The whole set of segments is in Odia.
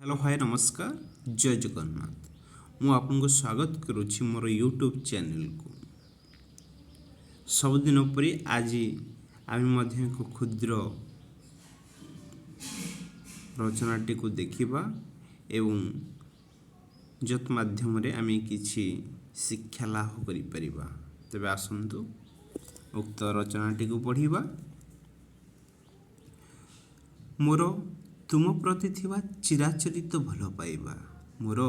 ହ୍ୟାଲୋ, ହାଏ, ନମସ୍କାର, ଜୟ ଜଗନ୍ନାଥ। ମୁଁ ଆପଣଙ୍କୁ ସ୍ୱାଗତ କରୁଛି ମୋର ୟୁଟ୍ୟୁବ୍ ଚ୍ୟାନେଲକୁ। ସବୁଦିନ ପରି ଆଜି ଆମେ ମଧ୍ୟ ଏକ କ୍ଷୁଦ୍ର ରଚନାଟିକୁ ଦେଖିବା ଏବଂ ଯତ୍ ମାଧ୍ୟମରେ ଆମେ କିଛି ଶିକ୍ଷା ଲାଭ କରିପାରିବା। ତେବେ ଆସନ୍ତୁ, ଉକ୍ତ ରଚନାଟିକୁ ପଢ଼ିବା। ମୋର ତୁମ ପ୍ରତି ଥିବା ଚିରାଚରିତ ଭଲ ପାଇବା, ମୋର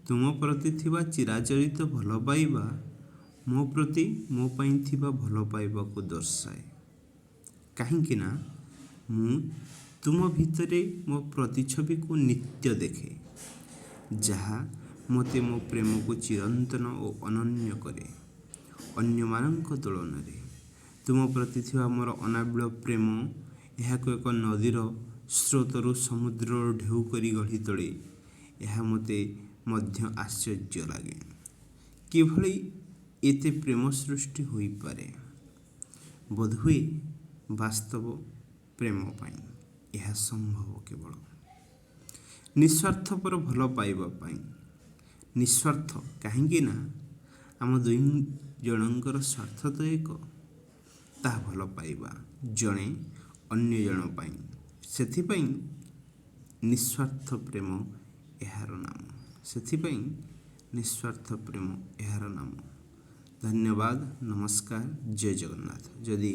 ତୁମ ପ୍ରତି ଥିବା ଚିରାଚରିତ ଭଲ ପାଇବା ମୋ ପ୍ରତି ମୋ ପାଇଁ ଥିବା ଭଲ ପାଇବାକୁ ଦର୍ଶାଏ, କାହିଁକି ନା ମୁଁ ତୁମ ଭିତରେ ମୋ ପ୍ରତିଛବିକୁ ନିତ୍ୟ ଦେଖେ, ଯାହା ମୋତେ ମୋ ପ୍ରେମକୁ ଚିରନ୍ତନ ଓ ଅନନ୍ୟ କରେ ଅନ୍ୟମାନଙ୍କ ତୁଳନାରେ। ତୁମ ପ୍ରତି ଥିବା ମୋର ଅନାବିଳ ପ୍ରେମ ଏହାକୁ ଏକ ନଦୀର ସ୍ରୋତରୁ ସମୁଦ୍ରର ଢେଉ କରି ଗଢ଼ି ତୋଳେ। ଏହା ମୋତେ ମଧ୍ୟ ଆଶ୍ଚର୍ଯ୍ୟ ଲାଗେ, କିଭଳି ଏତେ ପ୍ରେମ ସୃଷ୍ଟି ହୋଇପାରେ। ବୋଧହୁଏ ବାସ୍ତବ ପ୍ରେମ ପାଇଁ ଏହା ସମ୍ଭବ, କେବଳ ନିସ୍ୱାର୍ଥପର ଭଲ ପାଇବା ପାଇଁ। ନିସ୍ୱାର୍ଥ କାହିଁକି ନା ଆମ ଦୁଇ ଜଣଙ୍କର ସ୍ୱାର୍ଥ ତ ଏକ, ତାହା ଭଲ ପାଇବା ଜଣେ ଅନ୍ୟ ଜଣ ପାଇଁ। ସେଥିପାଇଁ ନିସ୍ୱାର୍ଥ ପ୍ରେମ ଏହାର ନାମ। ସେଥିପାଇଁ ନିସ୍ୱାର୍ଥ ପ୍ରେମ ଏହାର ନାମ। ଧନ୍ୟବାଦ, ନମସ୍କାର, ଜୟ ଜଗନ୍ନାଥ। ଯଦି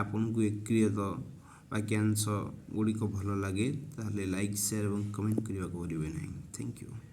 ଆପଣଙ୍କୁ ଏ କ୍ରିୟତ ବାକ୍ୟାଂଶ ଗୁଡ଼ିକ ଭଲ ଲାଗେ, ତାହେଲେ ଲାଇକ୍, ସେୟାର ଏବଂ କମେଣ୍ଟ କରିବାକୁ ଭୁଲିବେ ନାହିଁ। Thank you.